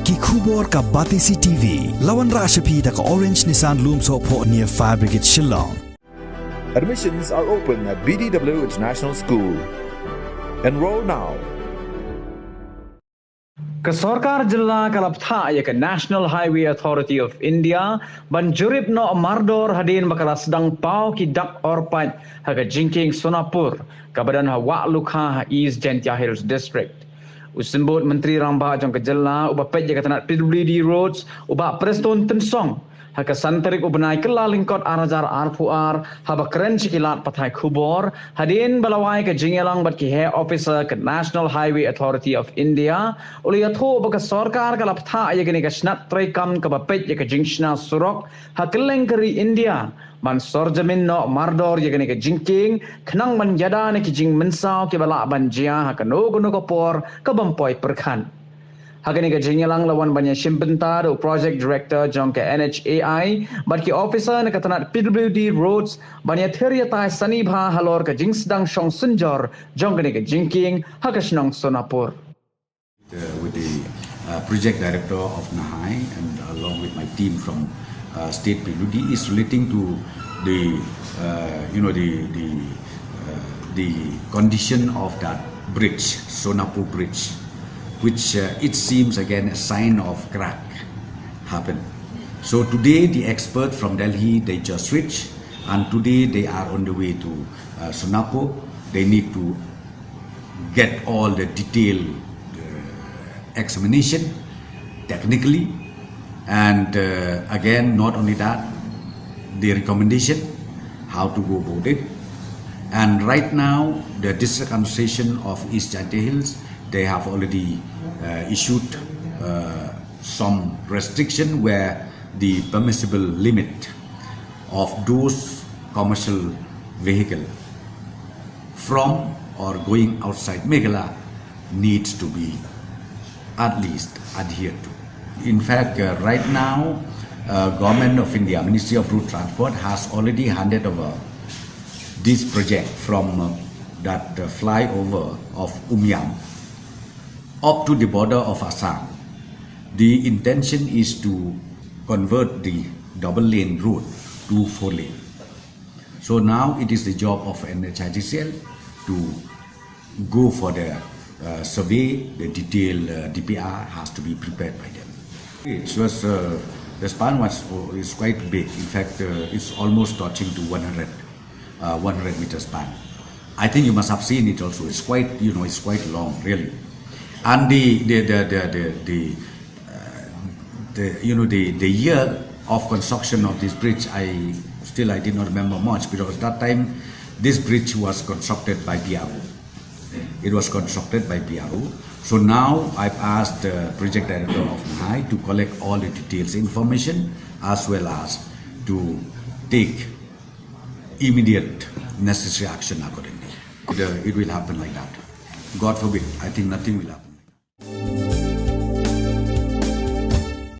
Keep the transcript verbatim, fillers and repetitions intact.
Ki khubor ka Batesi T V. La wanrah sha phi da ka Orange Nissan Lumsohphoh near Fire Brigade Shillong. Admissions are open at B D W International School. Enroll now. Ka sorkar jylla ka la bthah ïa ka National Highway Authority of India ban jurip noh mardor hadien ba ka la sdang paw ki dak orpait ha ka jingkieng Sonapur kaba don ha Wahlukha ha East Jaintia Hills District. U Symbud Myntri Rangbah jong ka jylla uba peit ïa ka tnat P W D Roads, u Bah Prestone Tynsong, ha ka san tarik u bnai Kyllalyngkot ar hajar arphew ar, haba kren sha ki lad pathai khubor, hadien ba la wai ka jingïalang bad ki heh officer ka National Highway Authority of India, u la ïathuh ba ka sorkar ka la bthah ïa kane ka shnat treikam kaba peit ïa ka jingshna surok ha kylleng ka ri India ban sor jamin noh mardor ïa kane ka jingkieng, khnang ban ïada na ki jingmynsaw kiba lah ban jia ha kano kano ka por kabym poi pyrkhat. Ha kane ka jingïalang la wan ban ïashim bynta da u Project Director jong ka N H A I bad ki officer na ka tnat P W D Roads ban ïathir ïatai sani bha halor ka jingsdang shong synjor jong kane ka jingkieng ha ka shnong Sonapur. Uh, with the uh, project director of Nahai and along with my team from uh, State P W D is relating to the uh, you know the the uh, the condition of that bridge, Sonapur Bridge, which uh, it seems again a sign of crack happened. So today the expert from Delhi, they just switch, and today they are on the way to uh, Sonapur. They need to get all the detailed uh, examination technically, and uh, again, not only that, the recommendation, how to go about it. And right now, the District Administration of East Jaintia Hills, they have already uh, issued uh, some restriction where the permissible limit of those commercial vehicle from or going outside Meghalaya needs to be at least adhered to. In fact, uh, right now, uh, Government of India, Ministry of Road Transport has already handed over this project from uh, that uh, flyover of Umiam up to the border of Assam. The intention is to convert the double lane road to four lane. So now it is the job of N H I D C L to go for the uh, survey, the detailed uh, D P R has to be prepared by them. It was, uh, the span was uh, is quite big. In fact, uh, it's almost touching to one hundred, uh, one hundred meter span. I think you must have seen it also. It's quite, you know, it's quite long, really. And the the the the the, the the, you know, the, the year of construction of this bridge, I still I did not remember much because that time this bridge was constructed by P R O. It was constructed by P R O. So now I've asked the project director of Nahai to collect all the details, information, as well as to take immediate necessary action accordingly. It, uh, it will happen like that. God forbid, I think nothing will happen.